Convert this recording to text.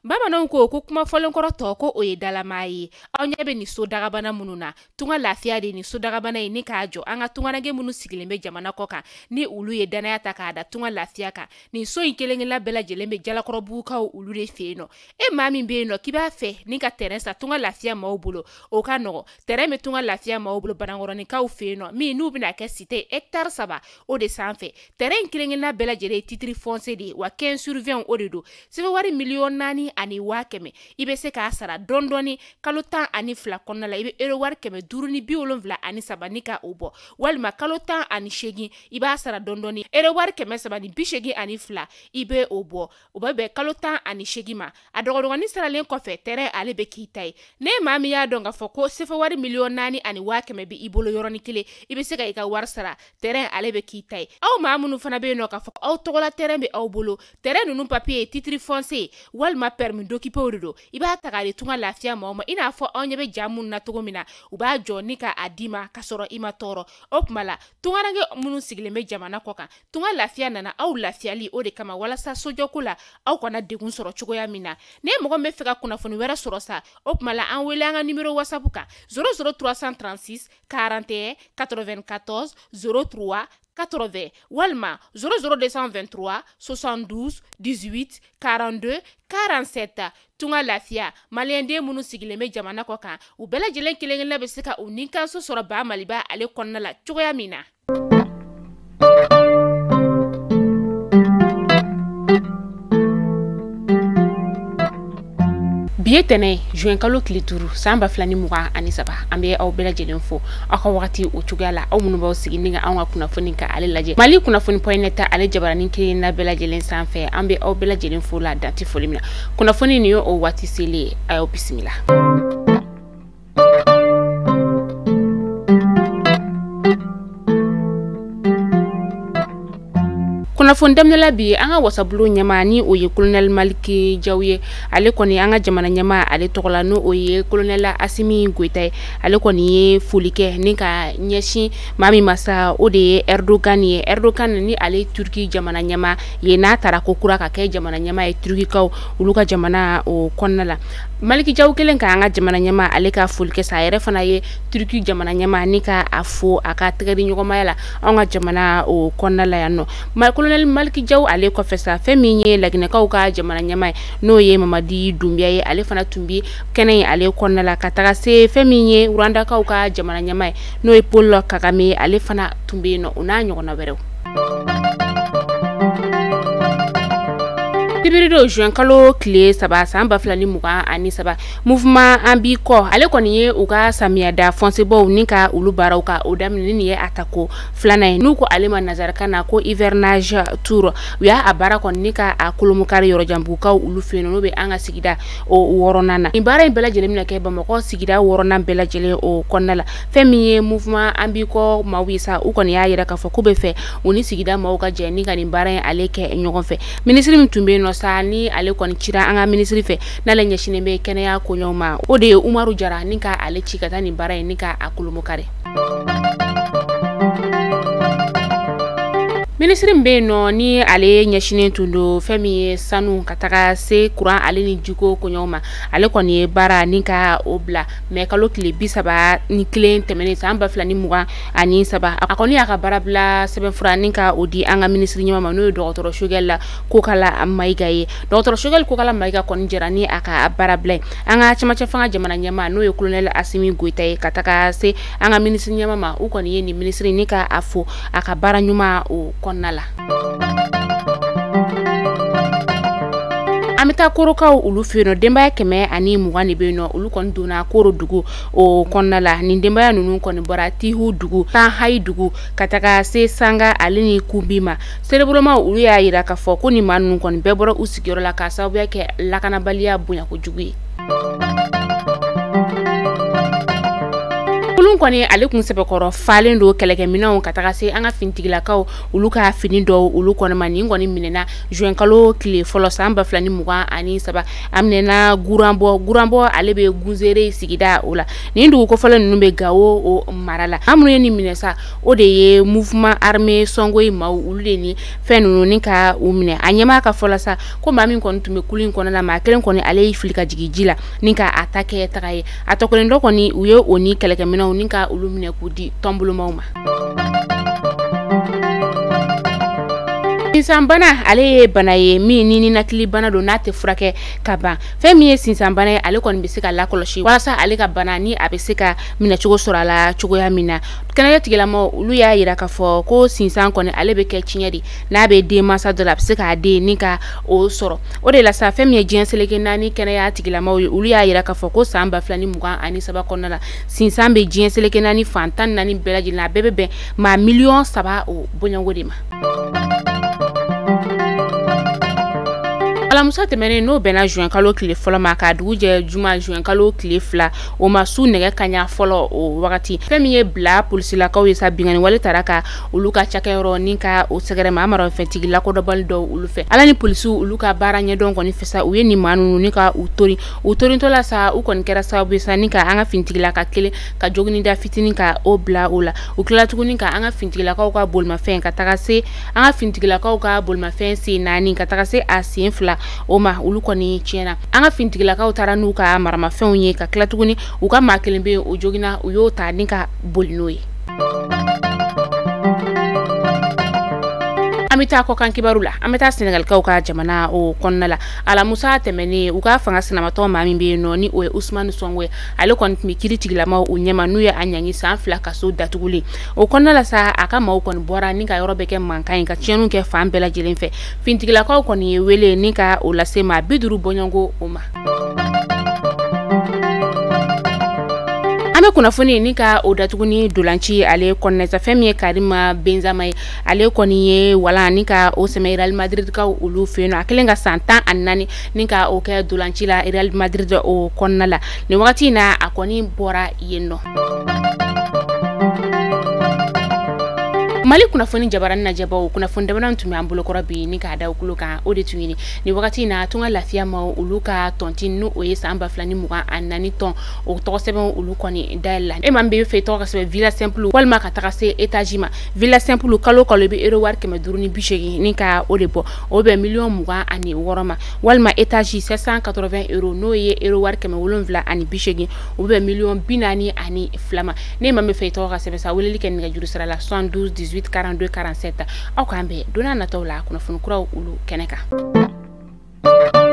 Bamananw ko ko kuma fɔlenkɔrɔ tɔ ko o ye dalamaa ye. Aw ɲɛ bɛ nin so dagabana minnu na, tunga lafiya de nin so dagabana ye ni k'a jɔ an ka tungaranke minnu sigilen bɛ jamana kɔ kan ni olu ye danaya ta k'a da tunga lafiya kan. Nin so in kelen-kelenna bɛɛ lajɛlen bɛ Jalakɔrɔbugukaw olu de fɛ yen nɔ. E maa min bɛ yen nɔ k'i b'a fɛ ni ka terrain san tunga lafiya maaw bolo, o ka nɔgɔ. Terrain bɛ tunga lafiya maaw bolo Banankɔrɔninkaw fɛ yen nɔ, min n'u bɛna kɛ cité hectare 3 o de sanfɛ. Terrain in kelen-kelenna bɛɛ lajɛlen ye titre foncier de ye, wa 15 sur 20 o de don. Sɛbɛn wari 4,100,000 i bɛ se k'a sara dɔɔni dɔɔni kalo 12 kɔnɔna la. I bɛ euro wari 573 ni ka o bɔ, walima kalo 18 i b'a sara dɔɔni dɔɔni euro wari 382 i bɛ o bɔ. O bɛ bɛn kalo 18 ma. A dɔgɔdɔgɔnin saralen kɔfɛ, terrain ale bɛ k'i ta ye. Ne maa min y'a dɔn k'a fɔ ko sefa wari 4,100,000 bɛ i bolo yɔrɔnin kelen, i bɛ se ka i ka wari sara, terrain ale bɛ k'i ta ye. Aw maa minnu fana bɛ yen nɔ k'a fɔ aw tɔgɔla terrain bɛ aw bolo, terrain ninnu papier ye titre foncier walima permis d'occuper de don, i b'a ta k'a di tunga lafiya maaw ma. I n'a fɔ aw ɲɛ bɛ ja minnu na cogo min na, u b'a jɔ ni k'a d'i ma k'a sɔrɔ i ma tɔɔrɔ. O tuma la tungaranke minnu sigilen bɛ jamana kɔ kan, tunga lafiya nana aw lafiyali o de kama, walasa sojɔko la aw kana degun sɔrɔ cogoya min na. Ne mɔgɔ min bɛ fɛ ka kunnafoni wɛrɛ sɔrɔ sa, o tuma la an wele an ka numéro WhatsApp kan 00 336 41 94 03 80 walima 00 223 72 18 42 47. Tunga lafiya maliyɛnden minnu sigilen bɛ jamana kɔ kan, u bɛɛ lajɛlen kelen-kelenna bɛ se ka u nikanso sɔrɔ ba Maliba ale kɔnɔna la cogoya min na. Bi ye tɛnɛ juin kalo tile 5 san 2023. An bɛ aw bɛɛ lajɛlen fo aw ka wagati o cogoya la, aw minnu b'aw sigi ni ka anw ka kunnafoni ka ale lajɛ Mali kunnafoni point net ale jabaranin kelenna bɛɛ lajɛlen sanfɛ. An bɛ aw bɛɛ lajɛlen fo la danti foli min na. Kunnafoni nin ye o waati selen ye, a y'aw bisimila. Kunnafoni daminɛ la bi, an ka wasabulon ɲɛmaa ni o ye colonel Maliki Jaw ye, ale kɔni an ka jamana ɲɛmaa ale tɔgɔ la n'o ye colonel Asimi Goyita ye, ale kɔni ye foli kɛ ni ka ɲɛsin maa min ma sa, o de ye Erdogan ye. Erdogan ni ale ye Turki jamana ɲɛmaa ye, n'a taara ko kura ka kɛ jamana ɲɛmaa ye Turkikaw olu ka jamana o kɔnɔna la. Maliki Jaw kelen ka an ka jamana ɲɛmaa ale ka foli kɛ sa, a yɛrɛ fana ye Turki jamana ɲɛmaa ni ka a fo a ka tɛgɛdiɲɔgɔnmaya la anw ka jamana o kɔnɔna la yan nɔ. Colonel Maliki Jaw ale kɔfɛ sa, fɛn min ye Laginɛkaw ka jamana ɲɛmaa ye n'o ye Mamadi Dunbiya ye, ale fana tun bɛ kɛnɛ in ale kɔnɔna la ka taga se fɛn min ye Rwandakaw ka jamana ɲɛmaa ye n'o ye Paul Kagame ye, ale fana tun bɛ yen nɔ, o n'a ɲɔgɔnna wɛrɛw. Sibiri don juin kalo tile 3 san 2023, mouvement an b'i kɔ ale kɔni ye u ka samiyɛda fɔnsebɔw ni ka olu baaraw ka o daminɛ. Nin ye a tako filanan ye n'u ko ale ma nazarakan na ko hivernage tour. U y'a baara kɔni ni ka a kolomukari yɔrɔjanbugukaw olu fɛ yen n'o bɛ an ka sigida o 6nan na. Nin baara in bɛɛ lajɛlen bɛna kɛ Bamakɔ sigida 6nan bɛɛ lajɛlen o kɔnɔna la. Fɛn min ye mouvement an b'i kɔ maaw ye sa, u kɔni y'a yira k'a fɔ k'u bɛ fɛ u ni sigida maaw ka jɛ ni ka nin baara in ale kɛ ɲɔgɔn fɛ. Minisiri min tun bɛ yen nɔ sa, ni ale kɔni cira an ka minisiri fɛ n'ale ɲɛsinnen bɛ kɛnɛya koɲɛw ma, o de ye Umaru Jara ni ka ale ci ka taa nin baara in ni ka a kolomukari. Minisiri min bɛ yen nɔ ni ale ɲɛsinnen tun don fɛn min ye sanu ka taga se kuran ale ni jiko koɲɛw ma, ale kɔni ye baara ni ka o bila mɛ kalo tile 31 tɛmɛnen san 2023. A kɔni y'a ka baara bila sɛbɛnfura ni ka o di an ka minisiri ɲɛmaa ma n'o ye dɔgɔtɔrɔ Sogɛli Kokala Mayiga ye. Dɔgɔtɔrɔ Sogɛli Kokala Mayiga kɔni jɛra ni a ka baara bila ye an ka cɛmancɛ fanga jamana ɲɛmaa n'o ye colonel Asimi Goyita ye ka taga se an ka minisiri ɲɛmaa ma. U kɔni ye nin minisiri ni ka a fo a ka baara ɲuman o kɔnɔna la. An bɛ taa Korokaw olu fɛ yen nɔ, denbaya 120 de bɛ yen nɔ, olu kɔni donna Koro dugu o kɔnɔna la. Nin denbaya ninnu kɔni bɔra Tihu dugu, Tanhayi dugu ka taga se Sanga ale ni Kunbi ma. Serebolomaw olu y'a yira k'a fɔ ko nin maa ninnu kɔni bɛɛ bɔra u sigiyɔrɔ la k'a sababuya kɛ lakanabaliya bonya kojugu ye. Kurun kɔni ale kun sɛbɛkɔrɔ falen don kɛlɛkɛminɛnw ka taga se an ka finitigilakaw olu ka fini dɔw olu kɔni ma. Nin kɔni minɛna juin kalo tile fɔlɔ san 2023. A minɛna Guranbɔ ale bɛ Guzere sigida o la. Nin dugu kofɔlen ninnu bɛ Gawo o mara la. An minnu ye nin minɛ sa, o de ye mouvement armé Songoyi maaw, olu de ni fɛn ninnu ni ka u minɛ. A ɲɛmaa ka fɔ la sa ko maa min kɔni tun bɛ kulu in kɔnɔna la, maa kelen kɔni ale y'i fili ka jigin ji la ni ka a ta kɛ taga ye. A tɔ kelen dɔ kɔni u ye o ni kɛlɛkɛminɛnw ni ka olu minɛ k'u di tɔnbolomaw ma. Sinsanbana ale ye bana ye min ni ninakili bana don, n'a tɛ furakɛ ka ban. Fɛn min ye sinsanbana ye, ale kɔni bɛ se ka lakɔlɔsi walasa ale ka bana ni a bɛ se ka minɛcogo sɔrɔ a la cogoya min na. Kɛnɛya tigilamɔgɔw olu y'a yira k'a fɔ ko sinsan kɔni ale bɛ kɛ tiɲɛ de, n'a bɛ den mansa dɔ la a bɛ se k'a den ni ka o sɔrɔ. O de la sa fɛn min ye diɲɛ seleke naani kɛnɛya tigilamɔgɔw ye, olu y'a yira k'a fɔ ko san 2023 kɔnɔna la sinsan bɛ diɲɛ seleke naani fan 14 bɛɛ lajɛlen na, a bɛɛ bɛ bɛn maa 3 miliyɔn o bɔɲɔgɔnko de ma. Alamusa tɛmɛnen n'o bɛnna juin kalo tile fɔlɔ ma k'a dugu jɛ juma juin kalo tile 2 o ma su nɛgɛ kaɲa fɔlɔ o wagati, fɛn min ye bila polisilakaw ye sa, binkanni wale tara ka olu ka cakɛyɔrɔ ni ka o sɛgɛrɛ maa marafɛntigi lakodɔnbali dɔw olu fɛ. Ala ni polisiw olu ka baara ɲɛdɔn kɔni fɛ sa, u ye nin maa ninnu ni ka u tori. U torintɔ la sa, u kɔni kɛra sababu ye sa ni ka an ka finitigilaka kelen ka joginida fitinin ka o bila o la. U tilala tuguni ka an ka finitigilakaw ka bolimafɛn ka taga se an ka finitigilakaw ka bolimafɛn sen 4 ka taga se a sen 2 o ma, olu kɔni tiɲɛna. An ka finitigilakaw taara n'u ka maramafɛnw ye ka tila tuguni u ka maa kelen bɛ yen o joginna, u y'o ta ni ka boli n'o ye. An bɛ taa kɔkan kibaru la. An bɛ taa Senegalikaw ka jamana o kɔnɔna la. Alamusa tɛmɛnen, u ka fanga sinamatɔ maa min bɛ yen nɔ ni o ye Usumani Sɔnko ye, ale kɔni tun bɛ kiiri tigilamaw u ɲɛma n'u ye a ɲangi san 2 kaso datugulen o kɔnɔna la sa. A ka maaw kɔni bɔra ni ka yɔrɔ bɛɛ kɛ mankan ye ka tiɲɛniw kɛ fan bɛɛ lajɛlen fɛ. Finitigilakaw kɔni ye wele ni ka o lase maa 50 bɔɲɔgɔnko o ma. An bɛ kunnafoni ni ka o datugu ni dolanci ale kɔnɔna sa. Fɛn min ye Karima Benzema ye, ale kɔni ye wala ni ka o sɛmɛ Real Madrid kaw olu fɛ yen nɔ. A kɛlen ka san 14 ni ka o kɛ dolanci la Real Madrid o kɔnɔna la. Nin wagati in na a kɔni bɔra yen nɔ. Mali kunnafoni jabaranin lajɛbaw, kunnafoni damadɔ tun bɛ an bolokɔrɔ bi ni k'a da kulo kan, o de tun ye nin wagati in na Tunga Lafiya ma olu ka tɔnti n'o o ye san 2024 tɔn o tɔgɔ sɛbɛn olu kɔni dayɛlɛ la. E ma min bɛ fɛ tɔgɔ ka sɛbɛn villa simple walima ka taga se étage ma, villa simple kalo kalo i bɛ euro wari 580 ni ka o de bɔ, o bɛ 26 miliyɔn ma, walima étage 780 euros n'o ye euro wari 780, o bɛ 42 miliyɔn ma. Ne ma min fɛ tɔgɔ ka sɛbɛn sa, weleli kɛ nɛgɛjuru sira la 72 18 42 47. Aw k'an bɛn don n'a nataw la kunnafoni kuraw olu kɛnɛ kan.